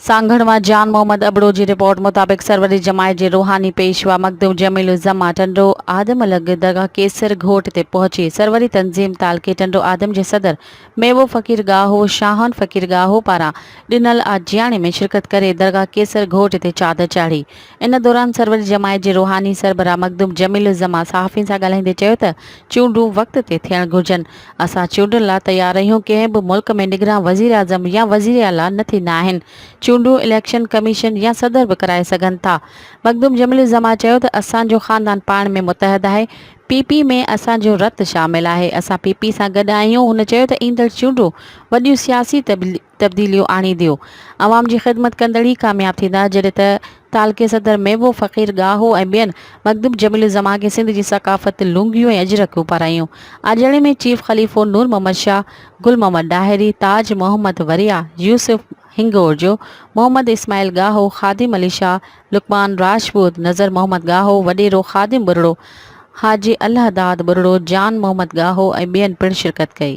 سانگهڙ مان جان محمد ابڙو جي رپورٽ مطابق سروري جماعت جي روحاني پيشوا مخدوم جميل الزمان ٽنڊو آدم لڳ درگاهه ڪيسر گهوٽ تي پهچي سروري تنظيم تعلقي ٽنڊو آدم جي صدر ميوو فقير ڳاهو شاهن فقير ڳاهو پاران ڏنل آجياڻي ۾ شرڪت ڪري درگاهه ڪيسر گهوٽ تي چادر چاڙهي. ان دوران سروري جماعت جي روحاني سربراهه مخدوم جميل الزمان صحافين سان ڳالهائيندي چيو ته چونڊون وقت تي ٿيڻ گهرجن، اسان چونڊن لا تيار آهيون، ڪنهن به ملڪ ۾ نگران وزيراعظم يا وزيراعليٰ نه ٿيندا آهن، چونڊون اليڪشن ڪميشن يا صدر به ڪرائي سگهن ٿا. مخدوم جميل الزمان چيو ته اسان جو خاندان پاڻ ۾ متحد آهي، پي پي ۾ اسان جو رت شامل آهي، اسان پي پي سان گڏ آهيون، هن چيو ته ايندڙ چونڊون وڏيون سياسي تبديليون آڻينديون، عوام جي خدمت ڪندڙ ئي ڪامياب ٿيندا، جڏهن ته تعلقي صدر ميوو فقير ڳاهو ۽ ٻين مخدوم جميل الزمان کي سنڌ جي ثقافت لونگيون ۽ اجرڪون پارايون. آجياڻي ۾ چيف خليفو نور محمد شاهه، گل محمد ڏاهري، تاج محمد وريا، يوسف هنگورجو، محمد اسماعيل ڳاهو، خادم علي شاهه، لقمان راجپوت، نظر محمد ڳاهو، وڏيرو خادم ٻرڙو، حاجي الله داد ٻرڙو، جان محمد ڳاهو ۽ ٻين پڻ شرڪت ڪئي.